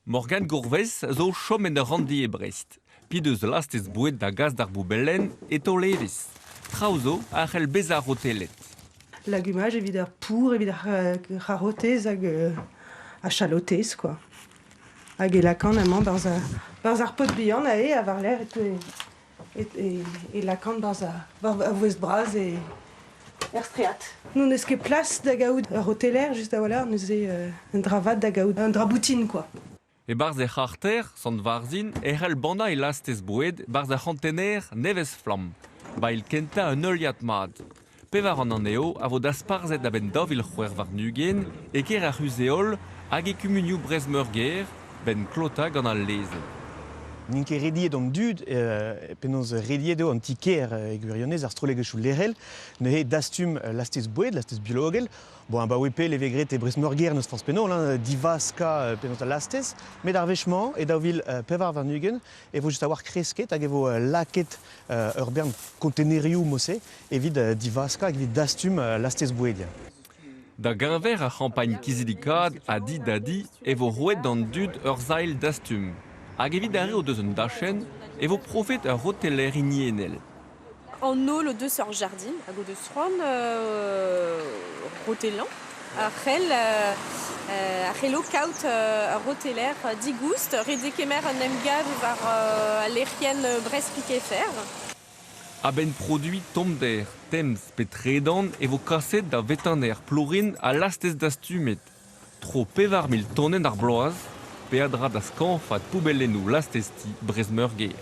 Morgane Gourvez zo o chom en ur ranndi e Brest. P'he deus lastez boued da gas d'ar boubellenn e taol evezh. Traoù zo a c'hell bezañ rotelet. Lagumaj evit ar pour, evit ar c'harotez hag ar chalotez quoi. Hag e lakaan amañ 'barzh ar 'barzh ar pod bihan aze ha war-lerc'h e e lakaan 'barzh ar voest bras e er straed. N'hon eus ket plas da gaout ur roteler just a-walc'h, neuze un dra vat da gaout, un dra boutin quoi. E-barzh he c'harter, Sant-Varzhin, e c'hell bannañ e lastez boued 'barzh ar c'hantener nevez-flamm. Bailh kentañ un heuliad mat. Pevar an anezho a vo dasparzhet a-benn 2026 e kêr ar C'huzh-Heol hag e kumunioù Brest-Meurgêr, 'benn klotañ gant al lezenn. N'int ket rediet an dud, penaos rediet eo an ti-kêr e gwirionez ar strollegezhioù lec'hel. Neuze dastum lastez boued, lastez biologel. Bon, abaoe pell e vez graet e Brest-Meurgêr n'eus forzh penaos, hein, divaskañ penaos al lastez. Met ar wech-mañ, e 2024, e vo just a-walc'h kresket hag e vo lakaet ur bern kontenerioù mod-se evit divaskañ hag evit dastum lastez boued. Da geñver ar c'hampagn kizidikaat a di da di e vo roet d'an dud ur sailh dastum. Hag evit ar re o deus un dachenn e vo profet ur roteler hiniennel. An holl o deus ur jardin hag o deus c'hoant rotelañ a c'hell a c'hello kaout ur roteler digoust ret eo kemer un emgav war al lec'hienn Brest-Piquet-Fer. A-benn produiñ tommder, temz pe tredan e vo kaset da vetaner Plourin al lastez dastumet. Tro 4000 tonenn ar bloaz, peadra da skañfaat poubellennoù lastez-ti Brest-Meurgêr.